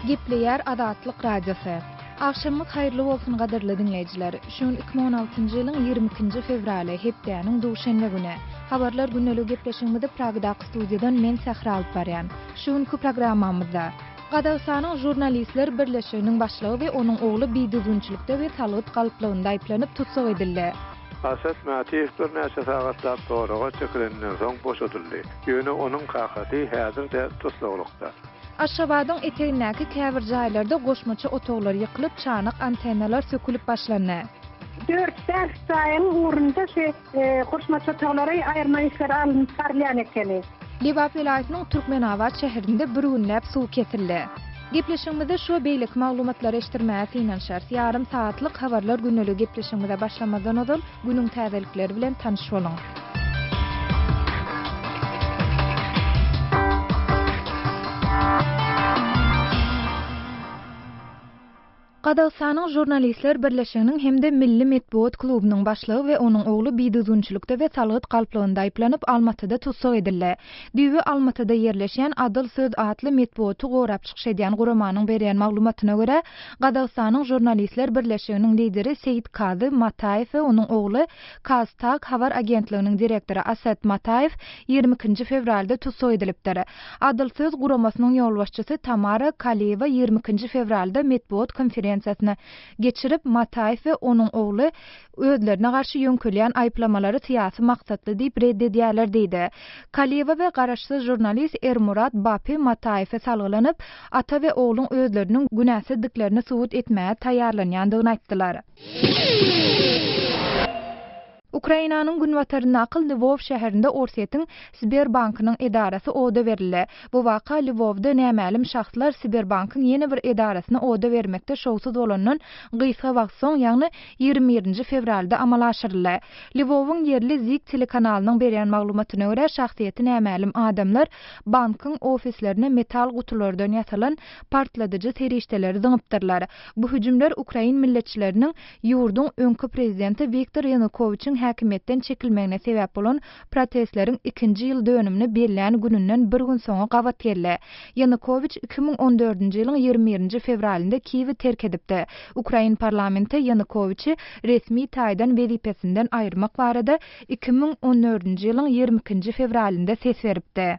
Gepleýär Azatlyk Radiosy. Agşamyňyz haýyrly bolsun gadyrly diňleýjiler. Şu gün 2016-njy ýylyň 22-nji fewraly, hepdäniň duşenbe güni. Habarlar gündeligi gepleşigimizi Pragadaky studiýadan men Sähra alyp barýan. Şu günki programmamyzda. Gazagystanyň Žurnalistler birleşiginiň başlygy we onuň ogly bidüzgünçilikde we salgyt galplygynda aýyplanyp tussag edildi. Aset Mätiýew birnäçe sagatlap soraga çekileninden soň boşadyldy. Ýöne onuň kakasy häzir-de tussaglykda. Aşgabadyň etegindäki käbir jaýlarda goşmaça otaglar ýykylyp, çanak antennalar sökülip başlandy. Dört-bäş jaýyň ugrunda şu goşmaça otaglary aýyrma işleri alnyp barylýan ekeni. Lebap welaýatynyň Türkmenabat şäherinde bir günläp suw kesildi. Gepleşigimizde şu we beýleki maglumatlary eşitdirmäge synanyşarys. Ýarym sagatlyk Habarlar gündeligi gepleşigimize başlamazdan ozal, günüň täzelikleri bilen tanyş boluň. Gazagystanyň Žurnalistler birleşiginiň hem-de Milli metbugat klubunyň başlygy we onuň ogly bidüzgünçilikde we salgyt galplygynda aýyplanyp, Almatyda tussag edildi. Düýbi Almatyda ýerleşýän Adyl söz atly metbugaty gorap çykyş edýän guramanyň berýän maglumatyna görä, Gazagystanyň Žurnalistler birleşiginiň lideri Seýitkazy Mataýew we onuň ogly KazTAG habar agentliginiň direktory Aset Mataýew 22-nji fewralda tussag edilipdir. Adyl söz guramasynyň ýolbaşçysy Tamara Kaliýewa 22-nji fewralda metbugat konferensiýasyny geçirip, Mataýew we onuň ogly özlerine garşy ýöňkelýän aýyplamalary syýasy maksatly diýip red edýärler diýdi. Kaliýewa we garaşsyz žurnalist Ermurat Bapi Mataýewe salgylanyp, ata we ogluň özleriniň günäsizdiklerini subut etmäge taýýarlanýandygyny aýtdylar. Ukrainanyň günbataryndaky Lwow şäherinde Orsýetiň Sberbankynyň edarasy oda berildi. Bu waka Lwowda nämälim şahslar Sberbankyň ýene bir edarasyny oda bermekde şowsuz bolandan gysga wagt soň, ýagny 21 nji fewralda amala aşyryldy. Lwowyň ýerli Zik telekanalynyň berýän maglumatyna görä, şahsyýeti nämälim adamlar bankyň ofislerine metal gutulardan ýasalan partladyjy serişdeleri zyňypdyrlar. Bu hüjümler ukrain milletçileriniň ýurduň öňki prezidenti Wiktor Ýanukowiçiň häkimiýetden çekilmegine sebäp bolan protestleriň ikinji ýyl dönümini bellän gününden bir gün soňa gabat geldi. Ýanukowiç 2014-nji ýylyň 21-nji fewralynda Kiýewi terk edipdi. Ukrain parlamenti Ýanukowiçi resmi taýdan wezipesinden aýyrmak barada 2014-nji ýylyň 22-nji fewralynda ses beripdi.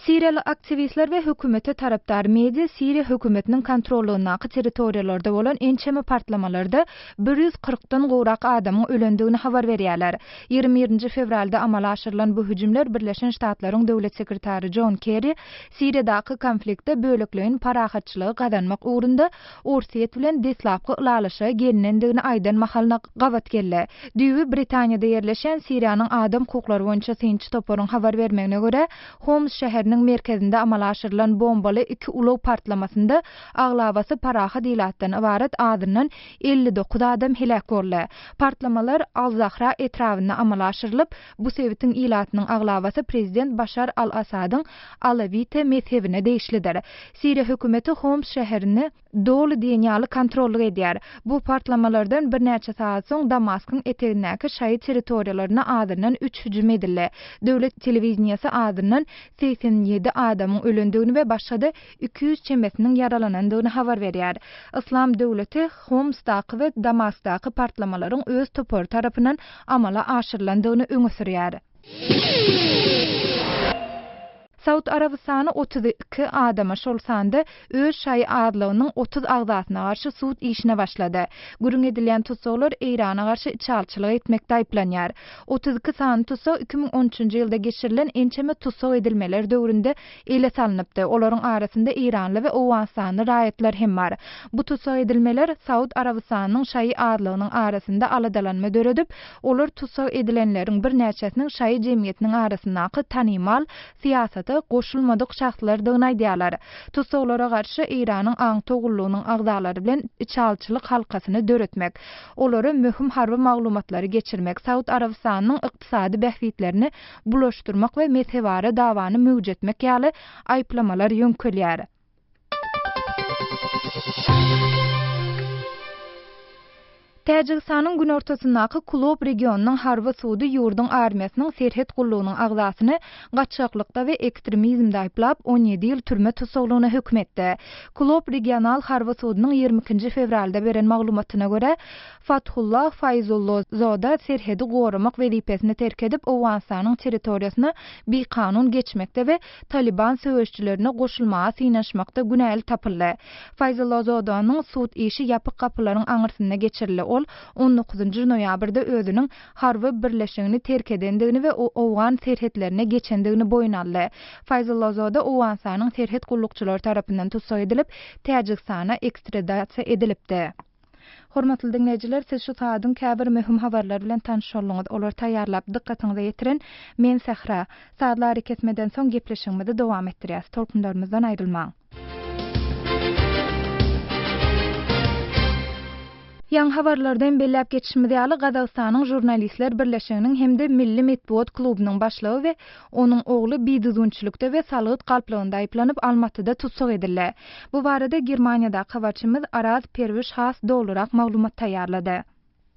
Siriýaly aktiwistler we hökümete tarapdar media Siriýa hökümetiniň kontrollygyndaky territoriýalarda bolan ençeme partlamalarda 140-dan gowrak adamyň ölendigini habar berýärler. 21-nji fewralda amala aşyrylan bu hüjümler Birleşen Ştatlaryň döwlet sekretary Jon Kerri Siriýadaky konfliktde bölekleýin parahatçylygy gazanmak ugrunda Orsýet bilen deslapky ylalaşyga gelinendigini aýdan mahalyna gabat geldi. Düýbi Britaniýada ýerleşýän Siriýanyň adam hukuklary boýunça synçy toparyň habar bermegine görä, Homs şäheriniň merkezinde amala aşyrylan bombaly iki ulag partlamasynda aglabasy parahat ilatdan ybarat azyndan 59 adam heläk boldy. Partlamalar Al-Zahra etrabynda amala aşyrylyp, bu sebitiň ilatynyň aglabasy prezident Başar al-Assadyň alawite mezhebine degişlidir. Siriýa hökümeti Homs şäherini doly diýen ýaly kontrollyk edýär. Bu partlamalardan birnäçe sagat soň Damaskyň etegindäki şaýy territoriýalaryna azyndan üç hüjüm edildi. Döwlet telewideniýesi azyndan 87 adamyň ölendigini we başga-da 200 çemesiniň ýaralanandygyny habar berýär. Yslam döwleti Homsdaky we Damaskdaky partlamalaryň öz topary tarapyndan amala aşyrylandygyny öňe sürýär. Saud Arabystany 32 adama, şol sanda öz şaýy azlygynyň 30 agzasyna garşy sud işine başlady. Gürrüň edilýän tussaglar Eýrana garşy içalyçylyk etmekde aýyplanýar. 32 sany tussag 2013-nji ýylda geçirilen ençeme tussag edilmeler döwründe ele salnypdy. Olaryň arasynda eýranly we owganystanly raýatlar hem bar. Bu tussag edilmeler Saud Arabystanynyň şaýy azlygynyň arasynda aladalanma döredip, Olar tussag edilenleriň birnäçesiniň şaýy jemgyýetiniň arasyndaky tanymal, syýasata goşulmadyk şahslardygyny aýdýarlar. Tussaglara garşy Eýranyň aňtaw gullugynyň agzalary bilen içalyçylyk halkasyny döretmek, olara möhüm harby maglumatlary geçirmek, Saud Arabystanynyň ykdysady bähbitlerini bulaşdyrmak we mezhebara dawany möwjetmek ýaly aýyplamalar ýöňkelýär. Täjigistanyň günortasyndaky Kulob regionynyň harby sudy ýurduň armiýasynyň serhet gullugynyň agzasyny gaçgaklykda we ektremizmde aýyplap, 17 ýyl türme tussaglygyna höküm etdi. Kulob regional harby sudunyň 22-nji fewralda beren maglumatyna görä, Fathullah Faýzullozoda serhedi goramak wezipesini terk edip, Owganystanyň territoriýasyna bikanun geçmekde we Talyban söweşijilerine goşulmaga synanyşmakda günäli tapyldy. Faýzullazodanyň sud işi ýapyk gapylaryň aňyrsynda geçirildi. Ol on dokuzynjy noýabrda özüniň harby birleşigini terk edendigini we owgan serhetlerine geçendigini boýun aldy. Faýzullazoda Owganystanyň serhet gullukçylary tarapyndan tussag edilip, Täjigistana ekstradasiýa edilipdi. Hormatly diňleýjiler, siz şu sagadyň käbir möhüm habarlary bilen tanyş bolduňyz. Olary taýýarlap, dykgatyňyza ýetiren men Sähra. Sazly arakesmeden soň gepleşigimizi dowam etdirýäs. Tolkunlarymyzdan aýrylmaň. Ýaňy habarlarda hem belläp geçişimiz ýaly, Gazagystanyň Žurnalistler birleşiginiň hem-de Milli metbugat klubunyň başlygy we onuň ogly bidüzgünçilikde we salgyt galplygynda aýyplanyp, Almatyda tussag edildi. Bu barada Germaniýadaky habarçymyz Araz Perwiş has dolurak maglumat taýýarlady.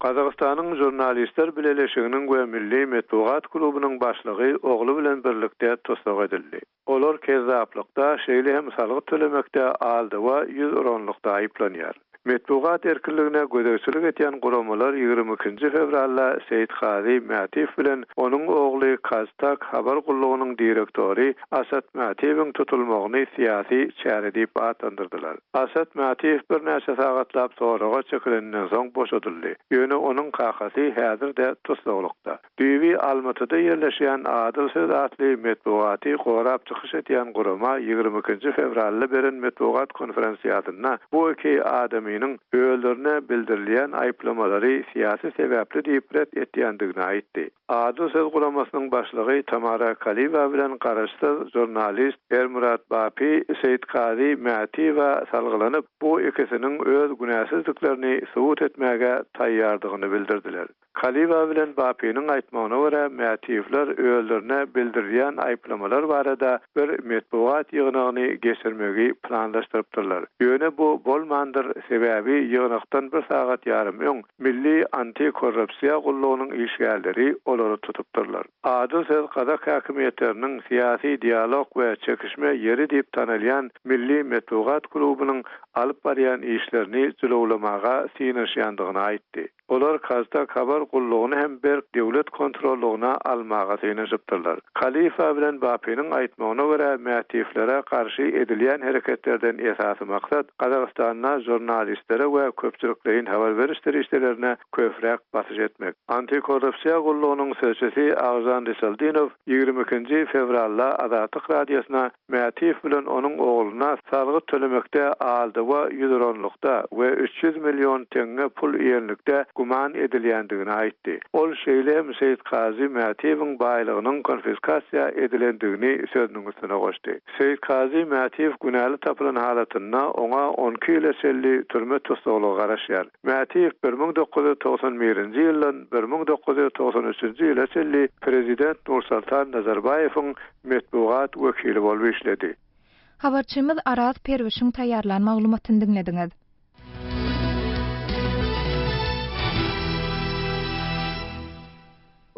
Gazagystanyň Žurnalistler bileleşiginiň we Milli metbugat klubunyň başlygy ogly bilen birlikde tussag edildi. Olar kezzaplykda, şeýle hem salgyt tölemekde aldawa 100 uranlykda aýyplanýar. Metbugat erkinligine gözegçilik edýän guramalar 22-nji fewralda Seýitkazy Mätiýew bilen onuň ogly KazTAG habar gullugynyň direktory Asat Mätiýewiň tutulmagyny syýasy çäre diýip atlandyrdylar. Asat Mätiýew birnäçe sagatlap soraga çekileninden soň boşadyldy. Ýöne onuň kakasy häzir-de tussaglykda. Düýbi Almatyda ýerleşýän Adyl söz atly metbugaty gorap çykyş edýän gurama 22-nji fewralda beren metbugat konferensiýasynda bu iki adamynyň özlerine bildirilýän aýyplamalary syýasy sebäpli diýip ret etýändigini aýtdy. Adyl söz guramasynyň başlygy Tamara Kaliwa bilen garaşsyz žurnalist Ermyrat Bapi Seýitkazy Mätiýewe salgylanyp, bu ikisiniň öz günäsizdiklerini subut etmäge taýýardygyny bildirdiler. Kaliwa bilen Bapiniň aýtmagyna görä, Mätiýewler özlerine bildirilýän aýyplamalar barada bir metbugat ýygnagyny geçirmegi planlaşdyrypdyrlar. Ýöne bu bolmandyr, sebäbi ýygnakdan bir sagat ýarym öň Milli anti-korrupsiýa gullugynyň işgärleri olary tutupdyrlar. Adyl söz gazak häkimiýetleriniň syýasy dialog we çekişme ýeri diýip tanalýan Milli metbugat klubunyň alyp barýan işlerini jylawlamaga synanyşýandygyny aýtdy. Olar KazTAG habar gullugyny hem berk döwlet kontrollygyna almaga synanyşypdyrlar. Kalifa bilen Bapiniň aýtmagyna görä, Mätiýewlere garşy edilýän hereketlerden esasy maksat Gazagystanda žurnalistlere we köpçülikleýin habar beriş serişdelerine köpräk basyş etmek. Antikorrupsiýa gullugynyň sözçüsi Agžan Risaldinow 22-nji fewralda Azatlyk Radiosyna Mätiýew bilen onuň ogluna salgyt tölemekde aldawa 100 uranlykda we 300 million teňňe pul iýenlikde güman edilýändigini aýtdy. Ol şeýle hem Seýitkazy Mätiýewiň baýlygynyň konfiskasiýa edilendigini sözüniň üstüne goşdy. Seýitkazy Mätiýew günäli tapylan halatynda oňa 12 ýyla çenli türme tussaglygy garaşýar. Mätiýew 1991-nji ýyldan 1993-nji ýyla çenli prezident Nursoltan Nazarbaýewiň metbugat wekili bolup işledi. Habarçymyz Araz Perwişiň taýýarlan maglumatyny diňlediňiz.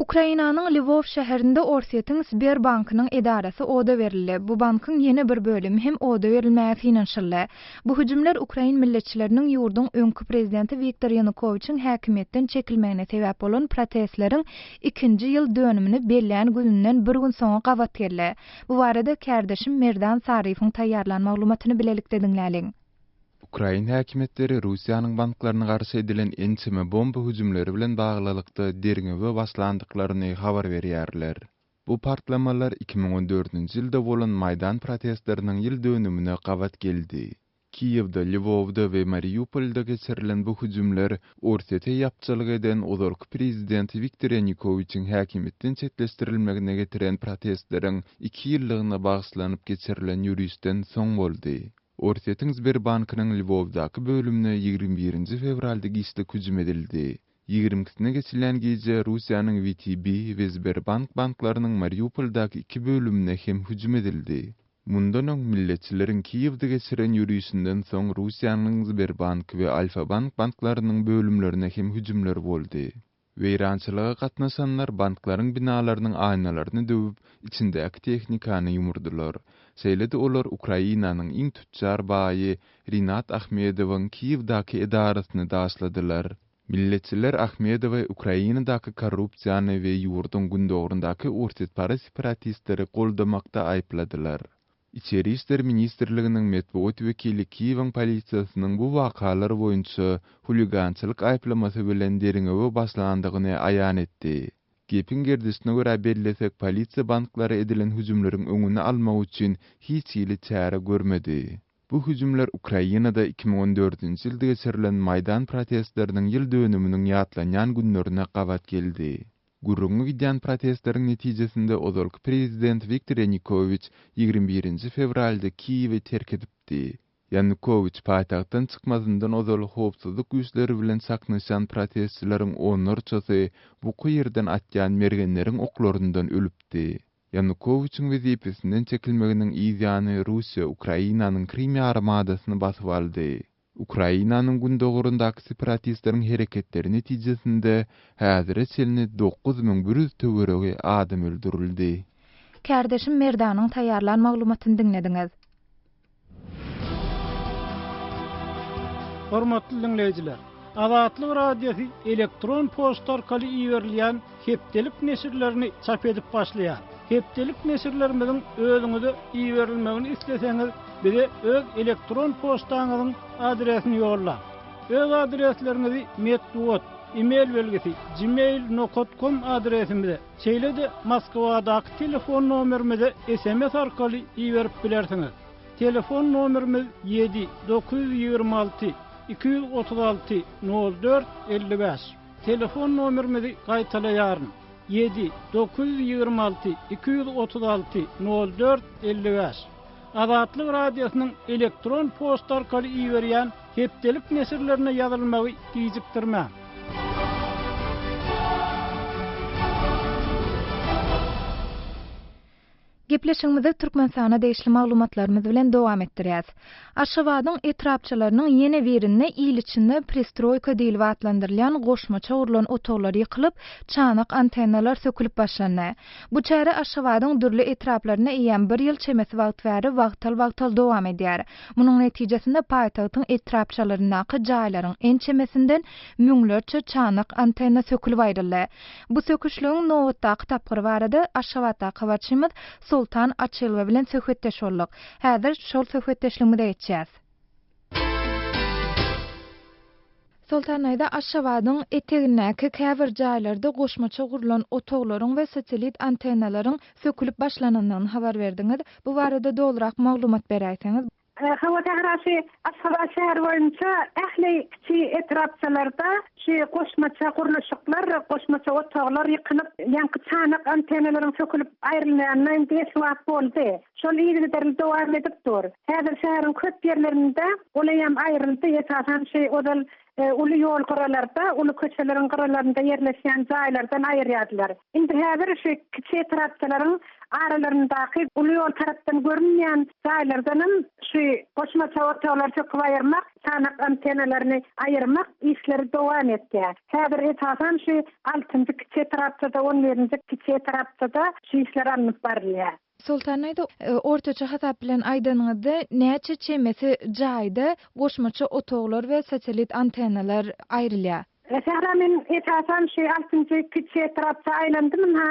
Ukrainanyň Lwow şäherinde Orsýetiň Sberbankynyň edarasy oda berildi. Bu bankyň ýene bir bölümi hem oda berilmäge synanyşyldy. Bu hüjümler ukrain milletçileriniň ýurduň öňki prezidenti Wiktor Ýanukowiçiň häkimiýetden çekilmegine sebäp bolan protestleriň ikinji ýyl dönümini bellän gününden bir gün soňa gabat geldi. Bu barada kärdeşim Merdan Saryýewiň taýýarlan maglumatyny bilelikde diňläliň. Ukrain häkimiýetleri Russiýanyň banklaryna garşy edilen ençeme bomba hüjümleri bilen baglylykda derňewe başlandyklaryny habar berýärler. Bu partlamalar 2014-nji ýylda bolan Maýdan protestleriniň ýyl dönümine gabat geldi. Kiýewde, Lwowda we Mariupolda geçirilen bu hüjümler Orsýete ýapjalyk eden ozalky prezident Wiktor Ýanukowiçiň häkimiýetden çetleşdirilmegine getiren protestleriň iki ýyllygyna bagyşlanyp geçirilen ýörişden soň boldy. Orsýetiň Sberbankynyň Lwowdaky bölümine 21-nji fewralda giçlik hüjüm edildi. Ýigrimkisine geçilýän gije Russiýanyň WTB we Sberbank banklarynyň Mariupoldaky iki bölümine hem hüjüm edildi. Mundan öň milletçileriň Kiýewde geçiren ýörişinden soň Russiýanyň Sberbank we Alfa-Bank banklarynyň bölümlerine hem hüjümler boldy. Weýrançylyga gatnaşanlar banklaryň binalarynyň aýnalaryny döwüp, içindäki tehnikany ýumurdylar. Şeýle-de olar Ukrainanyň iň tütjar baýy Rinat Ahmedowyň Kiýewdäki edarasyny daşladylar. Milletçiler Ahmedowy Ukrainadaky korrupsiýany we ýurduň gündogaryndaky orsýetparaz separatistleri goldamakda aýypladylar. Içeri işler ministrliginiň metbugat wekili Kiýewiň polisiýasynyň bu wakalar boýunça huligançylyk aýyplamasy bilen derňewe başlandygyny aýan etdi. Gepiň gerdişine görä bellesek, polisiýa banklara edilen hüjümleriň öňüni almak üçin hiç hili çäre görmedi. Bu hüjümler Ukrainada 2014-nji ýylda geçirilen Maýdan protestleriniň ýyl dönüminiň ýatlanýan günlerine gabat geldi. Gürrüňi gidýän protestleriň netijesinde ozalky prezident Wiktor Ýanukowiç 21 nji fewralda Kiýewi terk edipdi. Ýanukowiç paýtagtdan çykmazyndan ozal howpsuzlyk güýçleri bilen çaknyşan protestçileriň onlarçasy buky ýerden atýan mergenleriň oklaryndan ölüpdi. Ýanukowiçiň wezipesinden çekilmeginiň yz ýany Russiýa Ukrainanyň Krym ýarymadasyny basyp aldy. Ukrainanyň gündogaryndaky separatistleriň hereketleri netijesinde häzire çenli 9100 töweregi adam öldürildi. Kärdeşim Merdanyň taýýarlan maglumatyny diňlediňiz. Hormatly diňleýjiler! Azatlyk Radiosy elektron poçta arkaly iberilýän hepdelik neşirlerini çap edip başlaýar. Hepdelik neşirlerimiziň özüňize iberilmegini isleseňiz, bize öz elektron poçtaňyzyň adresini ýollaň. Öz adresleriňizi metbugat, e-mail belgisi, gmail nokat kom adresimize, şeýle-de Moskwadaky telefon nomerimize sms arkaly iberip bilersiňiz. Telefon nomerimiz ýedi, 926 236 04 55. Telefon nomerimizi gaýtalaýaryn, ýedi, 926 236 04 55. Azatlyk Radiosynyň elektron poçta arkaly iberýän hepdelik neşirlerine ýazylmagy gijikdirmäň. Gepleşigimizi Türkmenistana degişli maglumatlarymyz bilen dowam etdirýäs. Aşgabadyň etrapçalarynyň ýene birinde il içinde pristroýka diýlip atlandyrylýan goşmaça gurlan otaglar ýykylyp, çanak antennalar sökülip başlandy. Bu çäre Aşgabadyň dürli etraplarynda eýýäm bir ýyl çemesi wagt bäri wagtal-wagtal dowam edýär. Munuň netijesinde paýtagtyň etrapçalaryndaky jaýlaryň ençemesinden müňlerçe çanak antenna sökülip aýryldy. Bu söküşligiň nobatdaky tapgyry barada Aşgabatdaky habarçymyz Soltan Açylowa bilen söhbetdeş bolduk. Häzir şol söhbetdeşligimize geçýäs. Soltan daýza, Aşgabadyň etegindäki käbir jaýlarda goşmaça gurlan otaglaryň we satellit antennalaryň sökülip başlanandygyny habar berdiňiz. Bu barada dolurak maglumat beräýseňiz. Hawa Sähra şu Aşgabat şäheri boýunça ähli kiçi etrapçalarda şu goşmaça gurluşyklar, goşmaça otaglar ýykylyp, ýaňky çanak antennalaryň sökülip aýrylmaýanyna indi esli wagt boldy. Şol yzygiderli dowam edip dur. Häzir şäheriň köp ýerlerinde ol eýýäm aýryldy, esasan şu ozal uly ýol gyralarda, uly köçeleriň gyralarynda ýerleşýän jaýlardan aýyrýardylar. Indi häzir şu kiçi etrapçalaryň aralaryndaky uly ýol tarapdan görünmeýän jaýlardanam şu goşmaça otaglary söküp aýyrmak, çanak antennalaryny aýyrmak işleri dowam etýär. Häzir esasan şu altynjy kiçi etrapçada, on birinji kiçi etrapçada şu işler alnyp barylýar. Soltan daýza, ortaça hasap bilen aýdanyňyzda näçe çemesi jaýda goşmaça otaglar we satellit antennalar aýrylýar? Sähra men esasan şu altynjy kiçi etrapça aýlandym ynha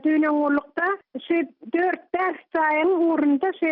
düýn öňňullukda şu dört-bäş jaýyň ugrunda şu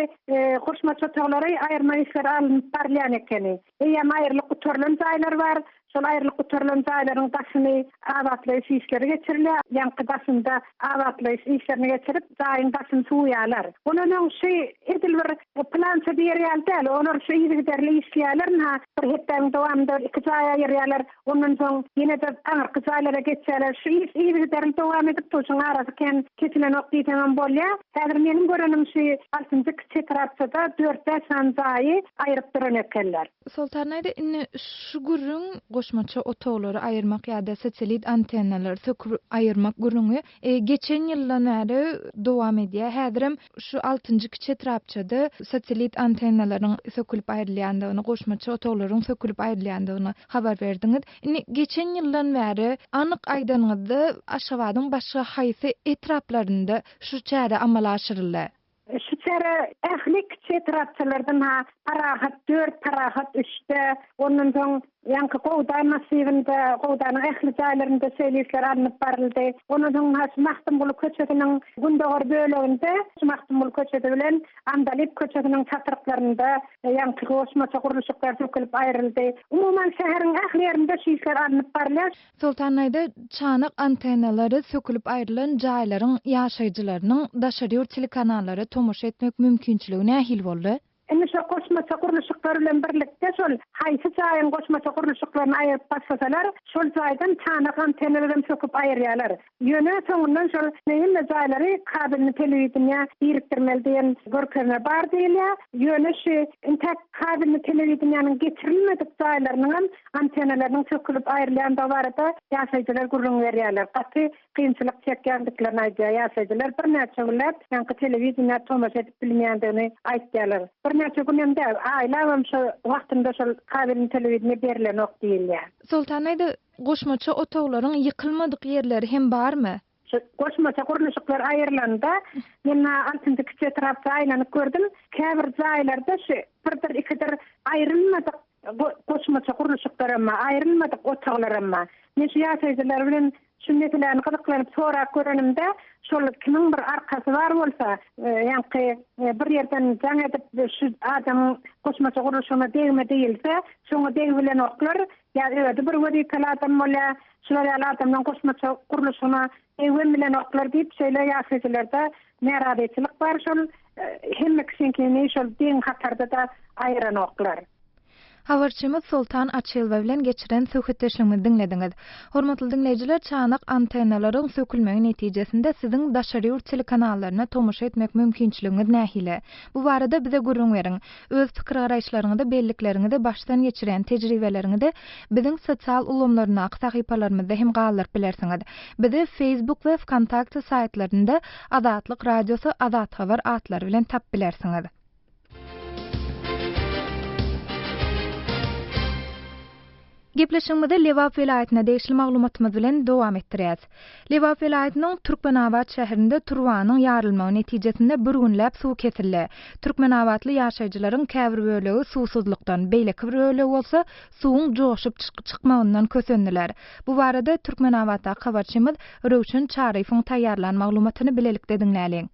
goşmaça otaglary aýyrma işleri alnyp barylýan ekeni. Eýýäm aýrylyp gutarylan jaýlar bar. Şol aýrylyp gutarylan jaýlaryň daşyny abatlaýyş işleri geçirilýär. Ýaňky daşynda abatlaýyş işlerini geçirip, jaýyň daşyny suwaýarlar. Ondan öň şu edil bir plança diýer ýaly däl. Olar şu yzygiderli işleýärler. Ynha, bir hepdäniň dowamynda bir iki jaý aýyrýarlar. Ondan soň ýene-de aňyrky jaýlara geçýärler. Şu iş yzygiderli dowam edip dur. Şuň arasy kän kesilenok diýseňem bolýar. Häzir meniň görenim şu altynjy kiçi etrapçada dört-bäş sany jaýy aýryp duran ekenler. Soltan aýda, indi şu gürrüň. goşmaça otaglary aýyrmak ýa-da satellit antennalary söküp aýyrmak gürrüňi geçen ýyldan bäri dowam edýär. Häzirem şu altynjy kiçi etrapçada satellit antennalaryň sökülip aýrylýandygyny, goşmaça otaglaryň sökülip aýrylýandygyny habar berdiňiz. Indi geçen ýyldan bäri anyk aýdanyňyzda Aşgabadyň başga haýsy etraplarynda şu çäre amala aşyryldy? Şu çäre ähli kiçi etrapçalardan ha Parahat dört, Parahat üçde, ondan soň ýaňky Gowda massiwinde, Gowdanyň ähli jaýlarynda şeýle işler alnyp baryldy. Ondan soň ha şu Magtymguly köçesiniň gündogar böleginde, şu Magtymguly köçesi bilen Andalyp köçesiniň çatryklarynda ýaňky goşmaça gurluşyklar sökülip aýryldy. Umuman şäheriň ähli ýerinde şu işler alnyp barylýar. Soltanaýda çanak antennalary sökülip aýrylan jaýlaryň ýaşaýjylarynyň daşary ýurt telekanallara tomaşa etmek mümkinçiligi nähili boldy? Indi şo goşmaça gurluşyklar bilen birlikde şol haýsy jaýyň goşmaça gurluşyklaryny aýyryp başlasalar, şol jaýdan çanak antennalaram söküp aýyrýarlar. Ýöne soňundan şol hemme jaýlary kabelni telewideniýä birikdirmeli diýen görkezme bar diýilýär. Ýöne şu intäk kabelni telewideniýäniň geçirilmedik jaýlarynyňam antennalarnyň sökülip aýrylýandygy barada ýaşaýjylar gürrüň berýärler. Gaty kynçylyk çekýändiklerini aýdýar ýaşaýjylar. Birnäçe günläp ýaňky telewideniýä tomaşa edip bilmeýändigini aýtýarlar. Birnäçe günem däl, aýlabam şo wagtynda şol kabelni telewideniýe berilenok diýilýär. Soltan aýda, goşmaça otaglaryň ýykylmadyk ýerleri hem barmy? Şu goşmaça gurluşyklar aýrylanda, men altynjy kiçi etrapda aýlanyp gördüm. Käbir jaýlarda şu birdir, ikidir aýrylmadyk goşmaça gurluşyklaram bar, aýrylmadyk otaglaram bar. Men şu ýaşaýjylar bilen şu meseläni gyzyklanyp sorap görenimde, şol kimiň bir arkasy bar bolsa, ýaňky bir ýerden jaň edip şu adamyň goşmaça gurluşygyna degme diýilse, şoňa degibilenoklar, ýa özi bir wezipeli adam bolýar, şular ýaly adamlaryň goşmaça gurluşygyna degibem bilenoklar diýip, şeýle ýaşaýjylarda närazyçylyk bar, şol hemme kişiňkini şol deň hatarda-da aýyranoklar. Habarçymyz Soltan Açylowa bilen geçiren söhbetdeşligimizi diňlediňiz. Hormatly diňleýjiler, çanak antennalaryň sökülmegi netijesinde siziň daşary ýurt telekanallaryna tomaşa etmek mümkinçiligiňiz nähili? Bu barada bize gürrüň beriň. Öz pikir-garaýyşlaryňyzy, bellikleriňizi, başdan geçirýän tejribeleriňizi biziň sosial ulgamlaryndaky sahypalarymyzda hem galdyryp bilersiňiz. Bizi Facebook we Wkontakte saýtlarynda Azatlyk Radiosy, Azathabar atlary bilen tapyp bilersiňiz. Gepleşigimizi Lebap welaýatyna degişli maglumatymyz bilen dowam etdirýäs. Lebap welaýatynyň Türkmenabat şäherinde turbanyň ýarylmagy netijesinde bir günläp suw kesildi. Türkmenabatly ýaşaýjylaryň käbir bölegi suwsuzlykdan, beýleki bir bölegi bolsa suwuň joşup çykmagyndan kösendiler. Bu barada Türkmenabatdaky habarçymyz Röwşen Çaryýewiň taýýarlan maglumatyny bilelikde diňläliň.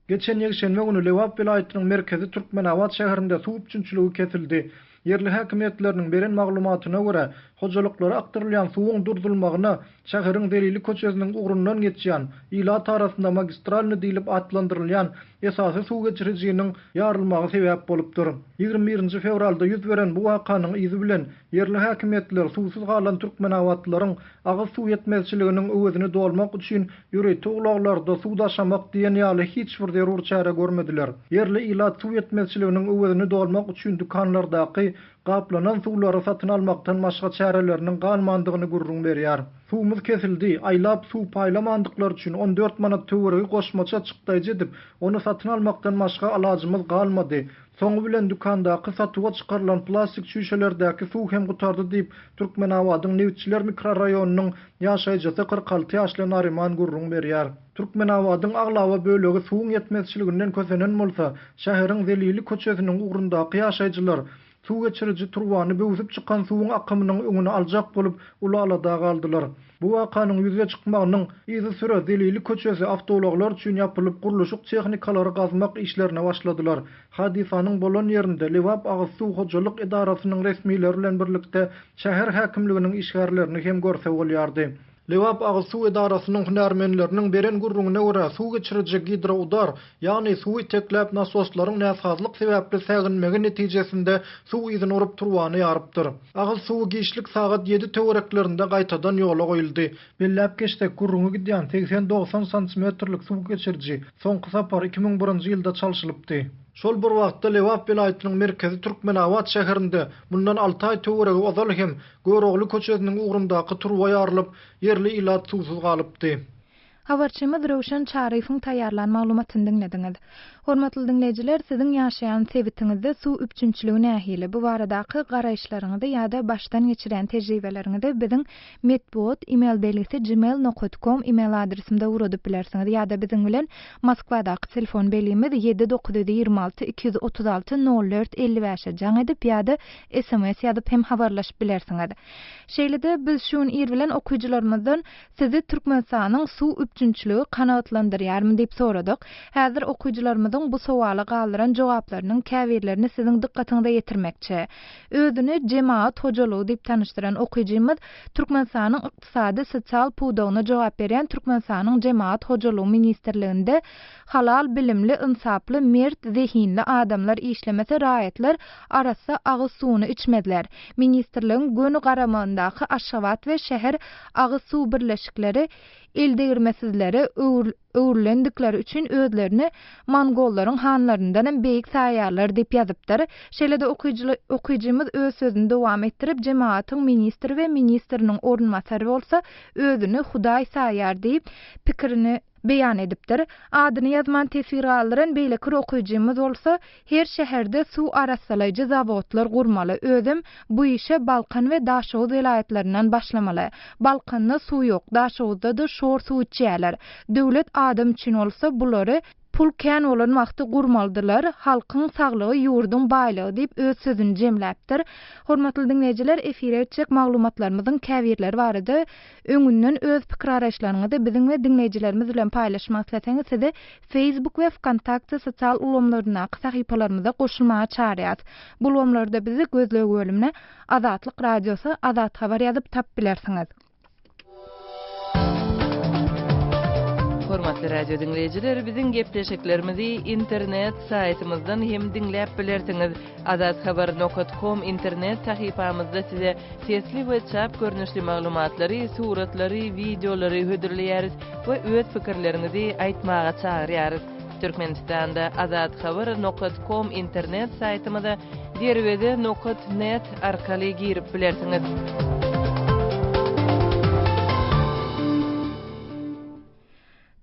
Geçen ýekşenbe güni Lebap welaýatynyň merkezi Türkmenabat şäherinde suw üpjünçiligi kesildi. Ýerli häkimiýetleriniň beren maglumatyna görä, hojalyklara akdyrylýan suwuň durdulmagyna şäheriň Zelili köçesiniň ugrundan geçýän, ilat arasynda magistralnyý diýlip atlandyrylýan esasy suw geçirijiniň ýarylmagy sebäp bolupdyr. 21 nji fewralda ýüz beren bu wakanyň yzy bilen ýerli häkimiýetler suwsuz galan türkmenabatlylaryň agyz suw ýetmezçiliginiň öwezini dolmak üçin ýörite ulaglarda suw daşamak diýen ýaly hiç bir zerur çäre görmediler. Ýerli ilat suw ýetmezçiliginiň öwezini dolmak üçin dükanlardaky gaplanan suwlary satyn almakdan başga çäreleriniň galmandygyny gürrüň berýär. Suwumyz kesildi, aýlap suw paýlamandyklary üçin 14 manat töweregi goşmaça çykdaýjy edip, ony satyn almakdan başga alajymyz galmady. Soňy bilen dükandaky satuwa çykarylan plastik çüýşelerdäki suw hem gutardy diýip, Türkmenabadyň Nebitçiler mikroraýonynyň ýaşaýjysy 46 ýaşly Naryman gürrüň berýär. Türkmenabadyň aglaba bölegi suwuň ýetmezçiliginden kösenen bolsa, şäheriň Zelili köçesiniň ugrundaky ýaşaýjylar suw geçiriji turbany böwsüp çykan suwuň akymynyň öňüni aljak bolup uly alada galdylar. Bu wakanyň ýüze çykmagynyň yzysüre Zelili köçesi awtoulaglar üçin ýapylyp, gurluşyk tehnikalary gazmak işlerine başladylar. Hadysanyň bolan ýerinde Lebap agyz suw hojalyk edarasynyň resmileri bilen birlikde şäher häkimliginiň işgärlerini hem görse bolýardy. Lebap agyz suw edarasynyň hünärmenleriniň beren gürrüňine görä, suw geçiriji gidroudar, ýagny suwy itekläp nasoslaryň näsazlyk sebäpli säginmegi netijesinde suw yzyny urup turbany ýarypdyr. Agyz suwy giçlik sagat ýedi töwereklerinde gaýtadan ýola goýuldy. Belläp geçsek, gürrüňi gidýän 80-90 santimetrlik suw geçiriji soňky sapar 2001-nji ýylda çalşylypdy. Şol bir wagtda Lebap welaýatynyň merkezi Türkmenabat şäherinde mundan alty aý töweregi ozal hem Görogly köçesiniň ugrundaky turba ýarylyp, ýerli ilat suwsuz galypdy. Habarçymyz Röwşen Çaryýewiň taýýarlan maglumatyny diňlediňiz. Hormatly diňleýjiler, siziň ýaşaýan sebitiňizde suw üpjünçiligi nähili? Bu baradaky garaýyşlaryňyzy ýa-da başdan geçirýän tejribeleriňizi biziň metbugat email belgisi gmail nokat kom email adresimize ugradyp bilersiňiz ýa-da biziň bilen Moskwadaky telefon belgimiz ýedi 926 236 nol dört 55-e jaň edip ýa-da sms ýazyp hem habarlaşyp bilersiňiz. Şeýle-de biz şu gün ir bilen okyjylarymyzdan Sizi Türkmenistanyň suw üpjünçiligi kanagatlandyrýarmy diýip soradyk. Häzir okyjylarymyzyň bu sowala galdyran jogaplarynyň käbirlerini siziň dykgatyňyza ýetirmekçi. Özüni Jemagat hojalygy diýip tanyşdyran okyjymyz Türkmenistanyň ykdysady, sosial pudagyna jogap berýän Türkmenistanyň Jemagat hojalygy ministrliginde halal bilimli, ynsaply, mert, zehinli adamlar işlemese raýatlar arassa agyz suwuny içmezler. Ministrligiň göni garamagyndaky Aşgabat we şäher agyz suw birleşikleri eldegirmesizlere öwrülendikleri üçin özlerini mongollaryň hanlaryndanam beýik saýýarlar diýip ýazypdyr. Şeýle-de okyjymyz öz sözüni dowam etdirip, jemagatyň ministri we ministriniň orunbasary bolsa özüni hudaý saýýar diýip, pikirini beýan edipdir. Adyny ýazman teswir galdyran beýleki bir okyjymyz bolsa, Her şäherde suw arassalaýjy zawodlar gurmaly, özem bu işe Balkan we Daşoguz welaýatlaryndan başlamaly. Balkanda suw ýok, Daşoguzda-da şor suw içýärler. Döwlet adam üçin bolsa bulary pul kän bolan wagty gurmalydylar, halkyň saglygy ýurduň baýlygy diýip öz sözüni jemläpdir. Hormatly diňleýjiler efire etjek maglumatlarymyzyň käbirleri barada Öňünden öz pikir-garaýyşlaryňyzy biziň we diňleýjilerimiz bilen paýlaşmak isleseňiz sizi Facebook we Wkontakte sosial ulgamlaryndaky sahypalarymyza goşulmaga çagyrýarys. Bu ulgamlarda bizi gözleg bölümine Azatlyk Radiosy, Azat Habar ýazyp tapyp bilersiňiz. Hormatly radio diňleýjiler, biziň gepleşiklerimizi internet saýtymyzdan hem diňläp bilersiňiz. Azathabar nokat kom internet sahypamyzda size sesli we çap görnüşli maglumatlary, suratlary, wideolary hödürleýäris we öz pikirleriňizi aýtmaga çagyrýarys. Türkmenistanda Azathabar nokat kom internet saýtymyza Derweze nokat net arkaly girip bilersiňiz.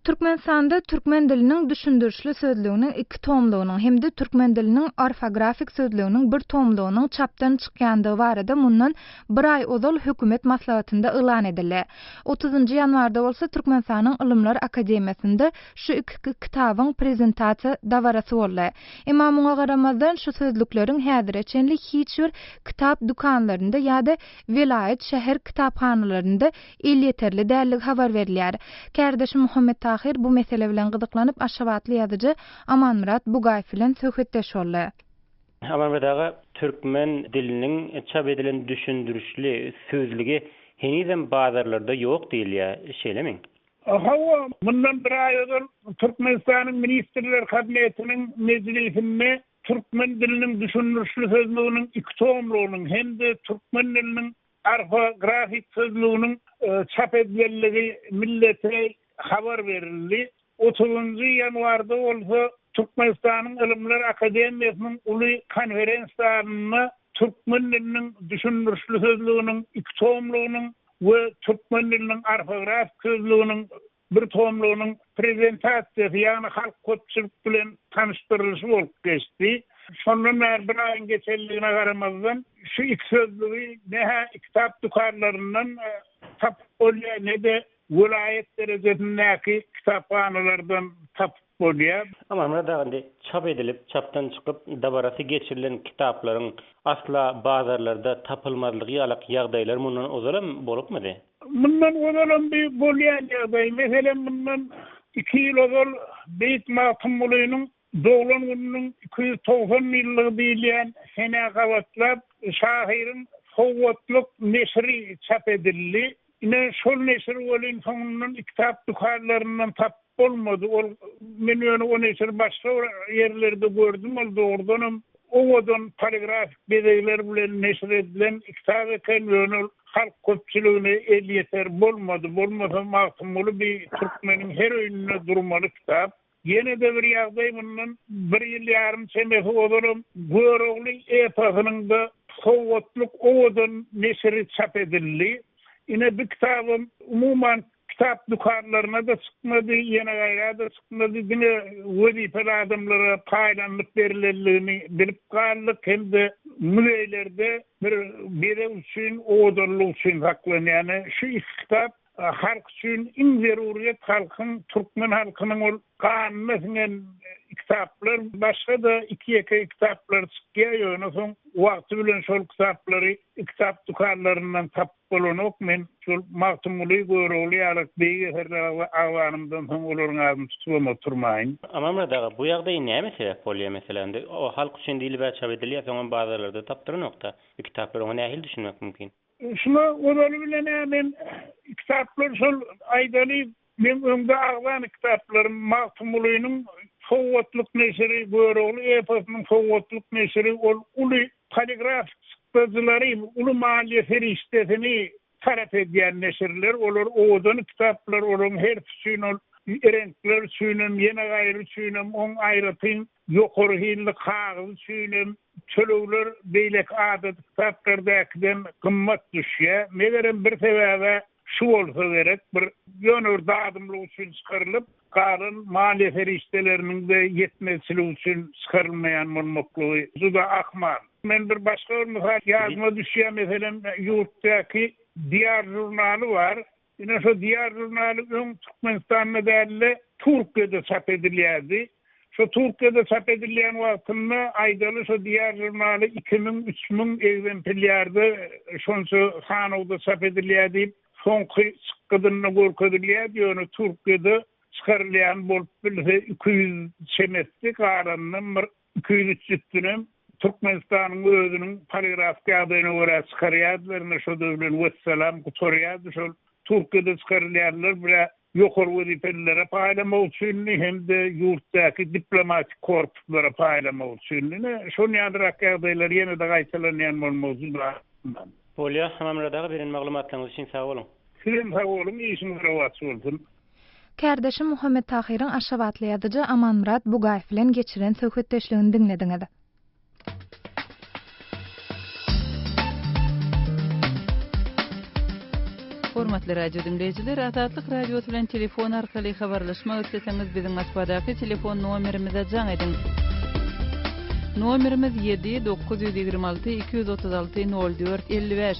Türkmenistanda türkmen diliniň düşündirişli sözlüginiň iki tomlugynyň hem-de türkmen diliniň orfografik sözlüginiň bir tomlugynyň çapdan çykýandygy barada mundan bir aý ozal hökümet maslahatynda yglan edildi. Otuzynjy ýanwarda bolsa Türkmenistanyň Ylymlar akademiýasynda şu iki kitabyň prezentasiýa dabarasy boldy. Emma muňa garamazdan şu sözlükleriň häzire çenli hiç bir kitap dükanlarynda ýa-da welaýat, şäher kitaphanalarynda elýeterli däldigi habar berilýär. Kärdeşim Muhammet Tahyr bu mesele bilen gyzyklanyp, aşgabatly ýazyjy Amanmyrat Bugaýew bilen söhbetdeş boldy. Amanmyrat aga, türkmen diliniň çap edilen düşündirişli sözlügi henizem bazarlarda ýok diýilýär, şeýlemi? Hawa, mundan bir aý ozal Türkmenistanyň Ministrler Kabinetiniň mejlisinde türkmen diliniň düşündirişli sözlüginiň iki tomlugynyň hem-de türkmen diliniň Orfografik sözlüginiň çap edilenligi millete habar berildi. Otuzynjy ýanwarda bolsa Türkmenistanyň Ylymlar akademiýasynyň uly konferens zalynda türkmen diliniň düşündirişli sözlüginiň iki tomlugynyň we türkmen diliniň orfografik sözlüginiň bir tomlugynyň prezentasiýasy, ýagny halk köpçülik bilen tanyşdyrylyşy bolup geçdi. Şondan bäri bir aýyň geçenligine garamazdan, şu iki sözlügi ne-hä kitap dükanlaryndan tapyp bolýar, ne-de welaýat derejesindäki kitaphanalardan tapyp bolýar. Amanmyrat aga indi çap edilip, çapdan çykyp, dabarasy geçirilen kitaplaryň asla bazarlarda tapylmazlygy ýalak ýagdaýlar mundan ozalam bolupmydy? Mundan ozalam bir bolýan ýagdaý. Meselem, mundan iki ýyl ozal beýik Magtymgulynyň doglan gününiň 290 ýyllygy diýilýän senä gabatlap, şahyryň sowgatlyk neşiri çap edildi. Ine, şol neşiri welin soňundan kitap dükanlaryndan tapyp bolmady. Ol, men ýöne o neşiri başga bir ýerlerde gördüm, ol dogrudanam owadan poligrafik bezegler bilen neşir edilen kitap eken, ýöne ol halk köpçüligine elýeter bolmady. Bolmasa Magtymguly bi türkmeniň her öýünde durmaly kitap. Ýene-de bir ýagdaý mundan bir ýyl ýarym çemesi ozalam Görogly eposynyň-da sowgatlyk owadan neşiri çap edildi. Ine, bu kitabam umuman kitap dükanlaryna-da çykmady, ýene gaýra-da çykmady, diňe wezipeli adamlara paýlanylyp berilenligini bilip galdyk hem-de muzeýlerde bir bezeg üçin, owadanlyk üçin saklanýar. Şu iki kitap Halk üçin iň zeruryýet halkyň türkmen halkynyň ol ganyna siňen kitaplar başga-da iki-ýeke kitaplar çykýar ýöne soň wagty bilen şol kitaplary kitap dükanlaryndan tapyp bolanok men şol Magtymguly Görogly ýaly beýik eserleri agzanymdan soň olaryň adyny tutubam oturmaýyn. Amanmyrat aga bu ýagdaý näme sebäp bolýar meselem indi halk üçin diýlibä çap edilýär soňam bazarlarda tapdyranokda bu kitaplary oňa nähili düşünmek mümkin? Şuňa ozaly bilen-ä men kitaplar şol aýdaly meň öňde agzan kitaplarym Magtymgulynyň sowgatlyk neşiri, Görogly eposynyň sowgatlyk neşiri ol uly poligrafik çykdajylary, uly maliýe serişdesini talap edýän neşirler. Olar owadan kitaplar, olaryň hersi üçin ol reňkler üçinem, ýene gaýry üçinem oň aýratyn Ýokary hilli kagyz üçinem tölegler beýleki adaty kitaplardakiden gymmat düşýär. Megerem bir sebäb-ä şu bolsa gerek, bir ýöne bir dadymlyk üçin çykarylyp, galan maliýe serişdeleriniň-de ýetmezçiligi üçin çykarylmaýan bolmaklygy juda ahmal. Men bir başga bir mysal ýadyma düşýär, meselem, ýurtdaky Diýar žurnaly bar. Ine şo Diýar žurnaly öň Türkmenistanda däl-de, Türkiýede çap edilýärdi. Şo Türkiýede çap edilýän wagtynda, aýdaly, şo Diýar žurnaly 2000, 3000 egzemplýarda şonça sanawda çap edilýär diýip, soňky çykgydynda görkezilýärdi, ýöne Türkiýede çykarylýan bolup bilse 200 çemesdi, galanynam bir 200-300 üstünem Türkmenistanyň özüniň poligrafik ýagdaýyna görä çykarýardylar, ine şo-da bilen wessalam gutarýardy şol Türkiýede çykarylýanlar bir-ä ýokary wezipelilere paýlamak üçindi hem-de ýurtdaky diplomatik korpuslara paýlamak üçindi. Ine şon ýalyrak ýagdaýlar ýene-de gaýtalanýan bolmagy juda ahmal. Bolýa, Amanmyrat aga beren maglumatlaryňyz üçin sag boluň. Sizem sag boluň, işiňiz rowaç bolsun. Kärdeşim Muhammet Tahyryň aşgabatly ýazyjy Amanmyrat Bugaýew bilen geçiren söhbetdeşligini diňlediňiz. Hormatly radio diňleýjiler, Azatlyk Radiosy bilen telefon arkaly habarlaşmak isleseňiz biziň Moskwadaky telefon nomerimize jaň ediň. Nomerimiz 7 926 236 04 55.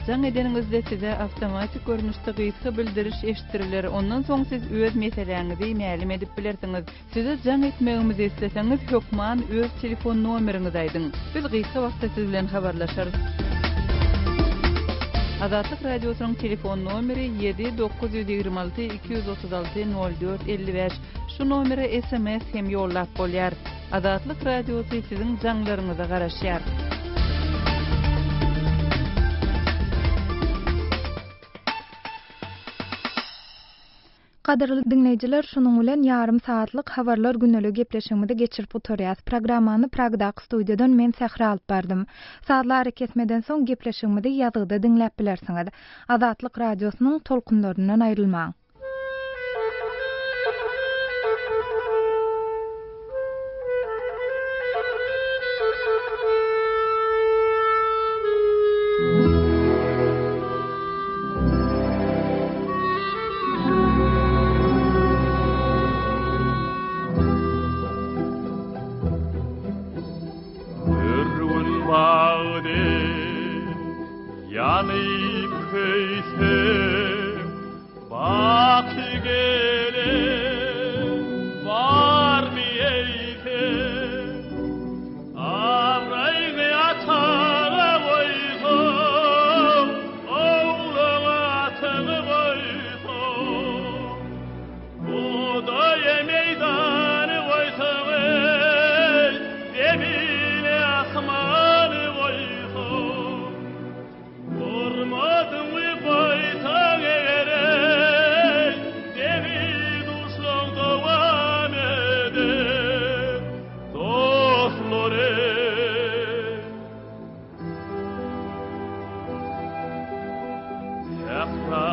Jaň edeniňizde size awtomatik görnüşde gysga bildiriş eşitdiriler, ondan soň siz öz meseläňizi mälim edip bilersiňiz. Size jaň etmegimizi isleseňiz, hökman öz telefon nomeriňizi aýdyň. Biz gysga wagtda siz bilen habarlaşarys. Azatlyk Radiosynyň telefon nomeri ýedi 926 236 04 55. Şu nomere sms hem ýollap bolýar. Azatlyk Radiosy siziň jaňlaryňyza garaşýar. Gadyrly diňleýjiler, şunuň bilen ýarym sagatlyk Habarlar gündeligi gepleşigimizi geçirip gutarýas. Programmany Pragdaky studiýadan men Sähra alyp bardym. Sazly arakesmeden soň gepleşigimizi ýazgyda diňläp bilersiňiz. Azatlyk Radiosynyň tolkunlaryndan aýrylmaň. Bir gün bagdy ýanyp köýsem, Baky gelen barmy eýsem? Abraýyňy ataňa goýsaň, Ogluňa atyňy goýsaň, Bugdaýy meýdany goýsaň, eý, Zemini asmany goýsaň. Hormatyňy goýsaň eger eý, Deňi-duşlaň dowam eder, dostlar eý. Sähra.